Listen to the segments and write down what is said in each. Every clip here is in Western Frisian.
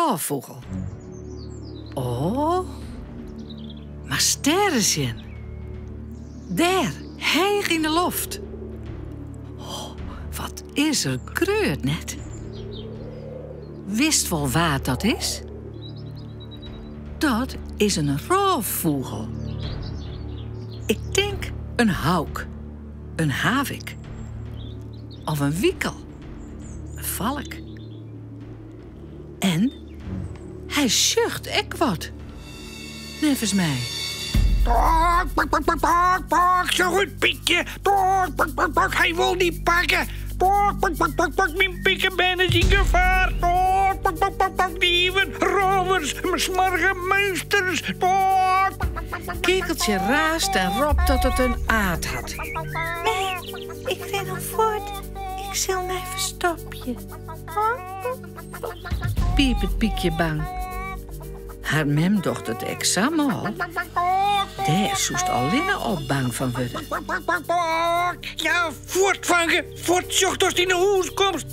rôffûgel. Oh, mar stêr ris sjen. Dêr, heech yn de loft. Oh, wat is er grut, net? Witst wol wa't dat is? Dat is in rôffûgel. Ik tink in hauk, in havik of in wikel, in falk. En hy sjocht ek wat, neffens my. Pak, pak, pak, pak, pak, pak, sjoch út, Pykje. Pak, pak, pak, pak, hy wol dy pakke. Pak, pak, pak, pak, pak, myn pikebern is yn gefaar. Pak, pak, pak, pak, pak, dieven, rovers, smoarge meunsters. Pak, pak, pak, pak, pak. Kekeltsje raast en ropt dat it in aard hat. Nee, ik rin al fuort. Ik sil my ferstopje. Pipet Pykje bang. Har mem docht it ek sa mâl. Dêr soest allinne al bang fan wurde. Ja, fuort, fanke, fuort, sjoch datst yn 'e hûs komst.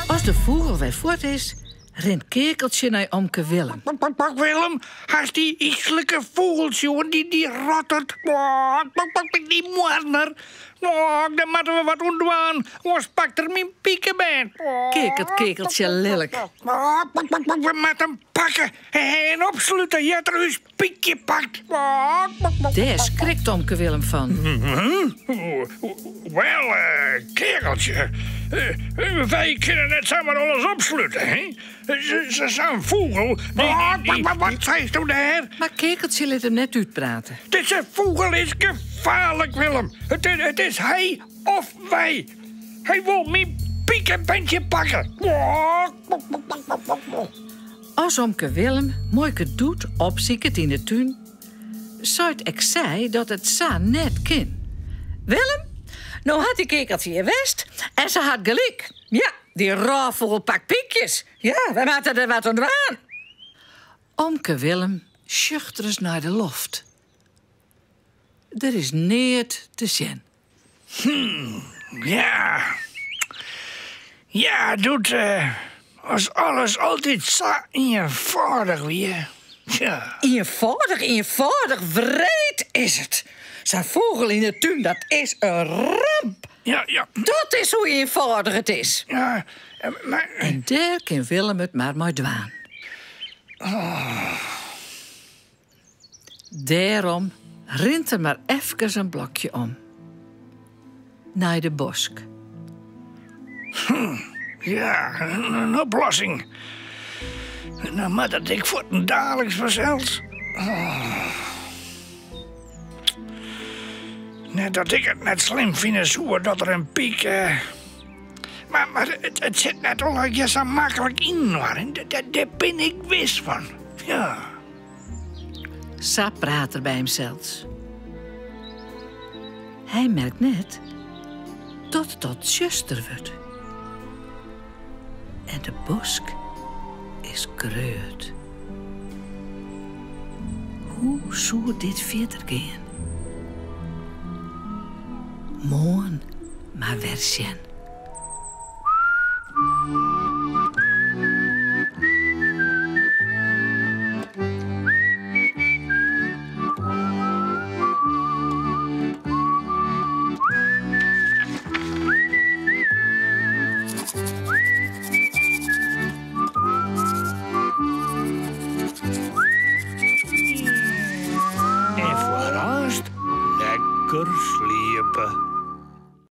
As de fûgel wer fuort is, rint Keakeltsje nei omke Willem. Pak, Willem, hast dy yslike fûgel sjoen, dy rottert? Dy moardner. Dêr moatte we wat oan dwaan, oars pakt er myn pikebern. Keakelt Keakeltsje lilk. We moatte him pakke en opslute ear't er ús Pykje pakt. Dêr skrikt omke Willem fan. Wel, Keakeltsje, wy kinne net samar alles opslute, hè? Sa'n fûgel, dy. Wat seisto dêr? Mar Keakeltsje lit him net útprate. Dizze fûgel is gefaarlik, Willem. It is hy of wy. Hy wol myn pikeberntsje pakke. As omke Willem muoike Doet opsiket yn de tún, seit ek sy dat it sa net kin. Willem, no hat dy keakeltsje hjir west en se hat gelyk. Ja, dy rôffûgel pakt pykjes. Ja, wy moatte der wat oan dwaan. Omke Willem sjocht ris nei de loft. Der is neat te sjen. Hm, ja. Ja, Doet, as alles altyd sa ienfâldich wie. Ja. Ienfâldich, ienfâldich, wreed is it. Sa'n fûgel yn 'e tún, dat is in ramp. Ja, ja. Dat is hoe ienfâldich it is. Ja, mar. En dêr kin Willem it mar mei dwaan. Dêrom rint er mar efkes in blokje om. Nei de bosk. Ja, in oplossing. Dan moat it ek fuortendaliks fansels. Net dat ik it net slim fine soe dat der in pyk. Mar it sit net allegear sa maklik yninoar. Dêr bin ik wis fan. Ja. Sa praat er by himsels. Hy merkt net dat it al tsjuster wurdt. En de bosk is grut. Hoe soe dit fierder gean? Moarn mar wer sjen.